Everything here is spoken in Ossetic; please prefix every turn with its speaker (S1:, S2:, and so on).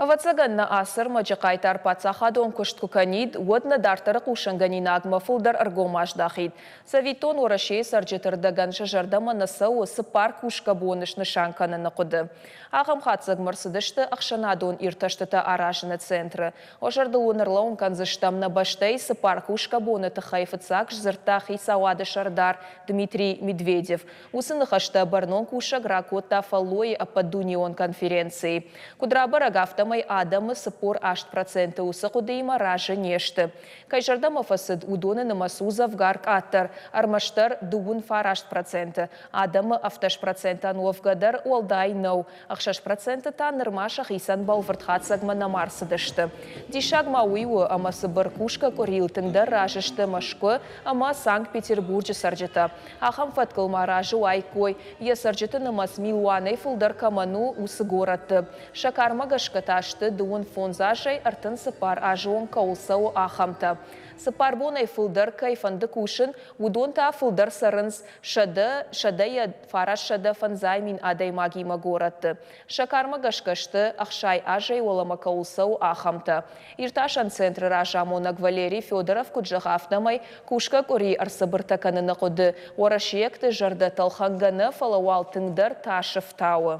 S1: Ӕвӕццӕгӕн нӕ ацы ӕрмӕджы хъайтар паддзахадон куыст куы кӕнид, уӕд нӕ дарддӕры хъусынгӕнинагмӕ фылдӕр ӕргом аздахид. Цӕвиттон, Уӕрӕсейы цӕрджыты рдӕгӕн сӕ зӕрдӕмӕ нӕ цӕуы цыппар кусгӕ боны снысан кӕныны хъуыды. Ахӕм хатдзӕгмӕ рцыдысты ӕхсӕнадон иртӕстытӕ аразыны центры. Уӕ зӕрдыл уын ӕрлӕууын кӕндзыстӕм, нӕ бӕстӕйы цыппар кусгӕ боны тыххӕй фыццаг сдзырдта хицауады сӕрдар Дмитрий Медведев. Уыцы ныхӕстӕ бӕрнон кусӕг ракодта фӕллойы ӕппӕтдунеон конференцийы. Куыд рабӕрӕг, афтӕмӕй адӕмы 48% уыцы хъуыдыимӕ разы не сты. Кӕй зӕрдӕмӕ фӕцыд, уыдоны нымӕц у дзӕвгар къаддӕр, ӕрмӕстдӕр 39%. Адӕмы 17 процентӕн уӕвгӕ дӕр уӕлдай нӕу, 6% та нырма сӕхицӕн бӕлвырд хатдзӕгмӕ нӕма рцыдысты. Диссаг ма уый у, ӕмӕ цыбыр кусгӕ къуырийыл тынгдӕр разы сты Мӕскуы ӕмӕ Санкт-Петербурджы цӕрджытӕ. Ахӕм фӕткыл ма разы уаиккой, йӕ цӕрджыты нымӕц милуанӕй фылдӕр кӕмӕн у, уыцы горӕтты. Сӕ кармӕ гӕсгӕ та сты 35 азӕй 34 азы онг кӕуыл цӕуы, ахӕмтӕ. Цыппар бонӕй фылдӕр кӕй фӕнды кусын, уыдон та фылдӕр цӕрынц 100, 950 000 адӕймагимӕ горӕтты. Сӕ кармӕ гӕсгӕ сты, 60 азӕй уӕлӕмӕ кӕуыл цӕуы, ахӕмтӕ. Иртасӕн центры разамонӕг Валерий Федоров куыд зӕгъы, афтӕмӕй кусгӕ къуыри ӕрцыбыртӕ кӕныны хъуыды уӕрӕсейӕгты зӕрдӕтӕ лхӕнгӕ нӕ, фӕлӕ уал тынгдӕр тасы фтауы.